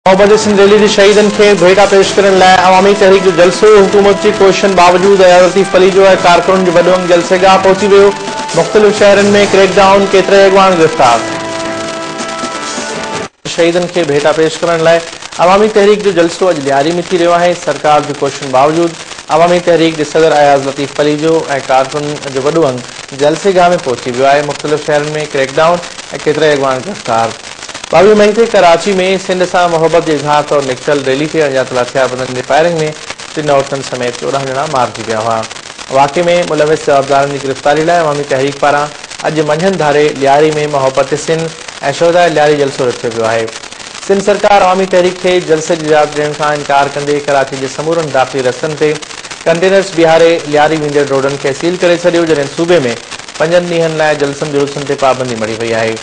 محبت سنڌ ريلي جي شهيدن کي ڀيٽا پيش ڪرڻ لاء عوامي تحريڪ جو جلسو، حڪومت جي ڪوششن باوجود اياز لطيف پليجو ۽ ڪارڪنن جو وڏو انگ جلسي گاهه پهچي ويو، مختلف شهرن ۾ ڪريڪ ڊائون، ڪيترائي اڳواڻ گرفتار. شهيدن کي ڀيٽا پيش ڪرڻ لاء عوامي تحريڪ جو جلسو اڄ لياري ۾ ٿي رهيو آهي، سرڪار جي ڪوششن باوجود عوامي تحريڪ جي صدر اياز لطيف پليجو ۽ ڪارڪنن جو وڏو انگ جلسي گاهه ۾ پهچي ويو آهي، مختلف شهرن ۾ ڪريڪ ڊائون ۽ ڪيترائي اڳواڻ گرفتار. 22 مئي تي ڪراچي ۾ سنڌ سان محبت جي اظهار طور نڪتل ريلي تي اڻڄاتل هٿياربندن جي فائرنگ ۾ ٽن عورتن سميت 14 ڄڻا مارجي ويا هئا. واقعي ۾ ملوث جوابدارن جي گرفتاري لاء عوامي تحريڪ پاران اڄ منجهند ڌاري لياري ۾ محبت سنڌ ۽ شهداء لياري جلسو رٿيو ويو آهي. سنڌ سرڪار عوامي تحريڪ کي جلسي جي اجازت ڏيڻ کان انڪار ڪندي ڪراچي جي سمورن داخلي رستن تي ڪنٽينرز بيهاري لياري ويندڙ روڊن کي سيل ڪري ڇڏيو، جڏهن صوبي ۾ پنجن ڏينهن لاء جلسن جلوسن تي پابندي مڙهي وئي آهي.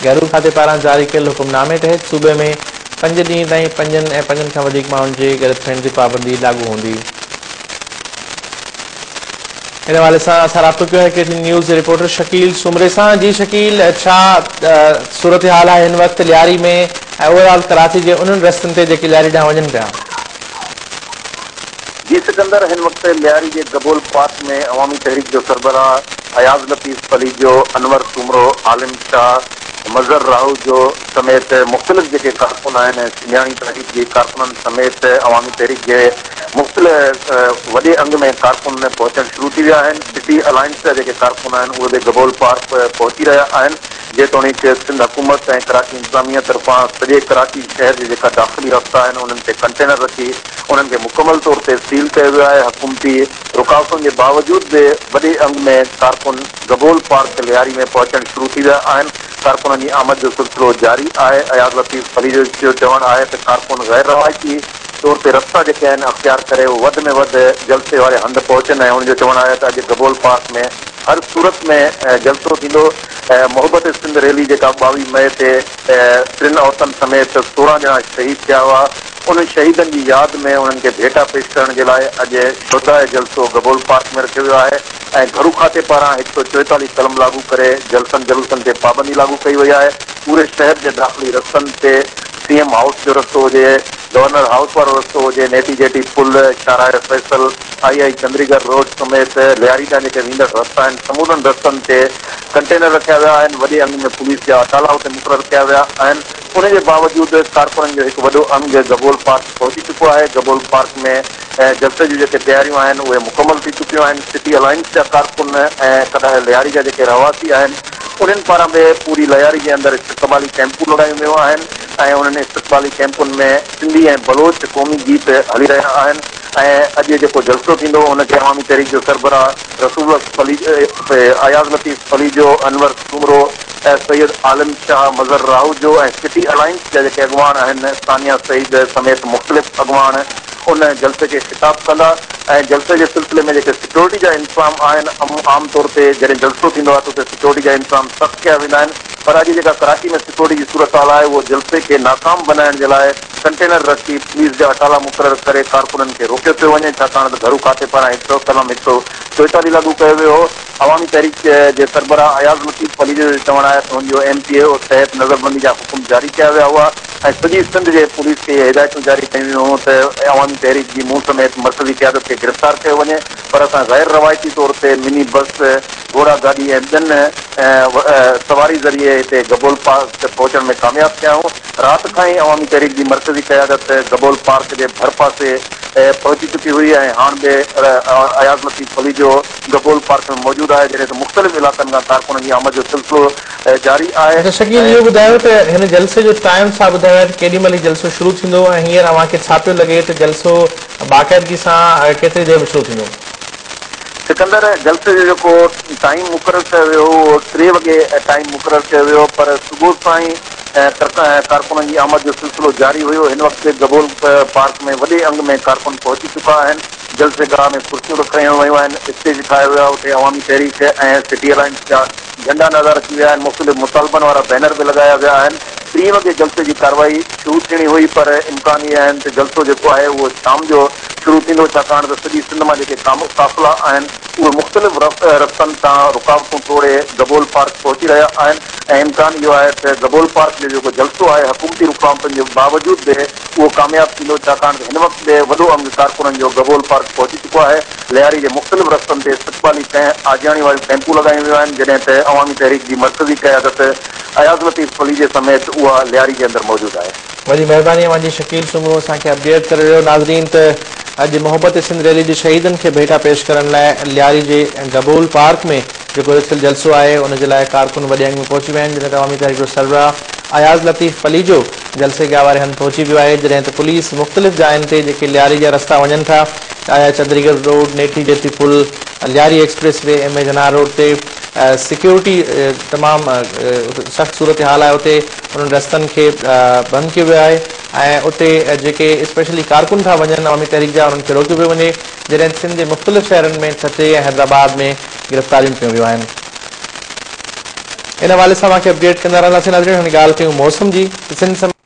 گهرو کاتي پاران جاري ڪيل حڪم نامي تحت صوبي ۾ پنج ڏينهن تائين پنجن ۽ پنجن کان وڌيڪ ماڻهن جي گڏ ٿيڻ تي پابندي لاڳو هوندي. ان حوالي سان اسان رابطو ڪيو آهي ڪي ٽي نيوز جي رپورٽر شڪيل سومري سان. جي شڪيل، ڇا صورتحال آهي هن وقت لياري ۾ ۽ اوور آل ڪراچي جي انهن رستن تي جيڪي لياري ڏانهن وڃن پيا؟ جي سڪندر، هن وقت لياري جي گبول پارڪ ۾ عوامي تحريڪ جو سربراهه اياز لطيف پليجو، انور سومرو، عالم شاهه، مظهر راهوجو سميت مختلف جيڪي ڪارڪن آهن ۽ سنڌياڻي تحريڪ جي ڪارڪنن سميت عوامي تحريڪ جي مختلف وڏي انگ ۾ ڪارڪن پهچڻ شروع ٿي ويا آهن. سٽي الائنس جا جيڪي ڪارڪن آهن اهي به گبول پارڪ پهچي رهيا آهن. جيتوڻيڪ سنڌ حڪومت ۽ ڪراچي انتظاميه طرفان سڄي ڪراچي شهر جي جيڪا داخلي رستا آهن انهن تي ڪنٽينر رکي انهن کي مڪمل طور تي سيل ڪيو ويو آهي. حڪومتي رڪاوٽن جي باوجود به وڏي انگ ۾ ڪارڪن گبول پارڪ لياري ۾ پهچڻ شروع ٿي ويا آهن. ڪارڪنن جي آمد جو سلسلو جاري آهي. اياز لطيف پليجو جو چوڻ آهي ته ڪارڪن غير روايتي طور تي رستا جيڪي آهن اختيار ڪري وڌ ۾ وڌ جلسي واري هنڌ پهچن ۽ هن جو چوڻ آهي ته اڄ گبول پارڪ ۾ هر صورت ۾ جلسو ٿيندو. محبت سنڌ ريلي جيڪا 22 مئي تي ٽن عورتن سميت 16 ڄڻا شهيد ٿيا هئا انهن شهيدن جي ياد ۾ انهن کي ڀيٽا پيش ڪرڻ جي لاء اڄ شهداء جلسو گبول پارڪ ۾ رکيو ويو آهي ۽ گهرو کاتي پاران 144 قلم لاڳو ڪري جلسن جلوسن تي پابندي لاڳو ڪئي وئي آهي. پوري شهر جي داخلي رستن تي سي ايم هائوس جو رستو هجي، گورنر هائوس وارو رستو هجي، نيٽي جيٽي پل، شاهراهه فيصل، آئي آئي چندريگر روڊ سميت لياري ڏانهن جيڪي ويندڙ رستا آهن سمورن رستن تي ڪنٽينر رکيا ويا آهن، وڏي انگ ۾ پوليس جا اٽالا اتي مقرر ڪيا ويا آهن، ان جي باوجود ڪارڪنن جو هڪ وڏو انگ گبول پارڪ پهچي چڪو آهي، گبول پارڪ ۾ جلسي جون جيڪي تياريون آهن اهي مڪمل ٿي چڪيون آهن، سٽي الائنس جا ڪارڪن ۽ ڪڏهن لياري جا جيڪي رهواسي آهن انهن پاران به پوري لياري جي اندر استقبالي ڪئمپون لڳايون ويون آهن ۽ انهن استقبالي ڪئمپن ۾ سنڌي ۽ بلوچ قومي گيت هلي رهيا آهن ۽ اڄ جيڪو جلسو ٿيندو ان کي عوامي تحريڪ جو سربراهه رسول بخش پليجو، اياز لطيف پليجو، انور سومرو، سيد عالم شاهه، مظهر راهوجو ۽ سٽي الائنس جا جيڪي اڳواڻ آهن ثانيه سعيد سميت مختلف اڳواڻ ان جلسي کي خطاب ڪندا ۽ جلسي جي سلسلي ۾ جيڪي سيڪيورٽي جا انتظام آهن عام طور تي جڏهن جلسو ٿيندو آهي ته اتي سيڪيورٽي جا انتظام سخت ڪيا ويندا آهن پر اڄ جيڪا ڪراچي ۾ سيڪيورٽي جي صورتحال آهي اهو جلسي کي ناڪام بنائڻ جي لاء ڪنٽينر رکي پوليس جا اٽالا مقرر ڪري ڪارڪنن کي روڪيو پيو وڃي، ڇاڪاڻ ته گهرو کاتي پاران هڪ سئو قلم 144 لاڳو ڪيو ويو هو. عوامي تحريڪ جي سربراهه اياز لطيف پليجو جو چوڻ آهي ته هن جو ايم پي او تحت نظربندي جا حڪم جاري ڪيا ويا هئا ۽ سڄي سنڌ جي پوليس کي اهي هدايتون جاري ڪيون ويون هيون ته عوامي تحريڪ جي مون سميت مرڪزي قيادت کي گرفتار ڪيو وڃي پر اسان غير روايتي طور تي مني بس، گهوڙا گاڏي ۽ ٻين سواري ذريعي هتي گبول پارڪ پهچڻ ۾ ڪامياب ٿيا آهيون. رات کان ئي عوامي تحريڪ جي مرڪزي قيادت گبول پارڪ جي ڀرپاسي پهچي چڪي هئي ۽ هاڻ به اياز لطيف پليجو گبول پارڪ ۾ موجود آهي جڏهن ته مختلف علائقن کان ڪارڪنن جي آمد جو سلسلو جاري آهي. اڇا شڪيل اهو ٻڌايو ته هن جلسي جو ٽائيم ڇا ٻڌايو آهي ته ڪيڏي مهل هي جلسو شروع ٿيندو ۽ هينئر اوهان کي ڇا پيو لڳي ته جلسو باقاعدگي سان ڪيتري دير ۾ شروع ٿيندو؟ سڪندر، جلسي جو جيڪو ٽائيم مقرر ڪيو ويو هو اهو 3 وڳي ٽائيم مقرر ڪيو ويو پر صبح سان ئي ڪارڪنن جي آمد جو سلسلو جاري هيو. هن وقت گبول پارڪ ۾ وڏي انگ ۾ ڪارڪن پهچي چڪا آهن. جلسي گاهه ۾ ڪرسيون رکرايون ويون آهن. اسٽيج ٺاهيو ويو آهي. اتي عوامي تحريڪ ۽ سٽي الائنس جا جهنڊا نظر اچي ويا آهن. مختلف مطالبن وارا بينر به لڳايا ويا آهن. 3 وڳي جلسي جي ڪارروائي شروع ٿيڻي هئي پر امڪان اهي آهن ته جلسو جيڪو آهي اهو شام جو شروع ٿيندو ڇاڪاڻ ته سڄي سنڌ مان جيڪي قافلا آهن اهي مختلف رستن تان رڪاوٽون ٽوڙي گبول پارڪ پهچي رهيا آهن ۽ امڪان اهو آهي ته گبول پارڪ جو جيڪو جلسو آهي حڪومتي رڪاوٽن جي باوجود به اهو ڪامياب ٿيندو، ڇاڪاڻ ته هن وقت به وڏو انگ ڪارڪنن جو گبول پارڪ پهچي چڪو آهي. لياري جي مختلف رستن تي استقبالي آجياڻي واريون ڪئمپون لڳايون ويون آهن، جڏهن ته عوامي تحريڪ جي مرڪزي قيادت اياز لطيف پليجي سميت اها لياري جي اندر موجود آهي. وڏي مهرباني اوهان جي شڪيل سومرو اسان کي اپڊيٽ ڪري رهيو ناظرين ته اڄ محبت سنڌ ريلي جي شهيدن کي ڀيٽا پيش ڪرڻ لاء لياري جي گبول پارڪ ۾ جيڪو رٿيل جلسو آهي ان جي لاء ڪارڪن وڏي انگ ۾ پهچي ويا آهن جڏهن ته عوامي تحريڪ جو سربراهه اياز لطيف پليجو جلسي گاهه واري هنڌ پهچي ويو آهي جڏهن ته پوليس مختلف جاين تي جيڪي لياري جا رستا وڃن ٿا آيا چندريگر روڊ، نيٺي جيتي پل، Lyari express way, M A Jinnah road تي سيڪيورٽي تمام سخت صورتحال آهي اتي انهن رستن کي بند ڪيو ويو آهي ۽ اتي جيڪي اسپيشلي ڪارڪن ٿا وڃن عوامي تحريڪ جا انهن کي روڪيو پيو وڃي جڏهن سنڌ جي مختلف شهرن ۾ ٺٽي ۽ حيدرآباد ۾ گرفتاريون ڪيون ويون آهن. ان حوالي سان اوهان کي اپڊيٽ ڪندا رهنداسين ناظرين هاڻي ڳالهه ڪيون موسم جي ته سنڌ سميت.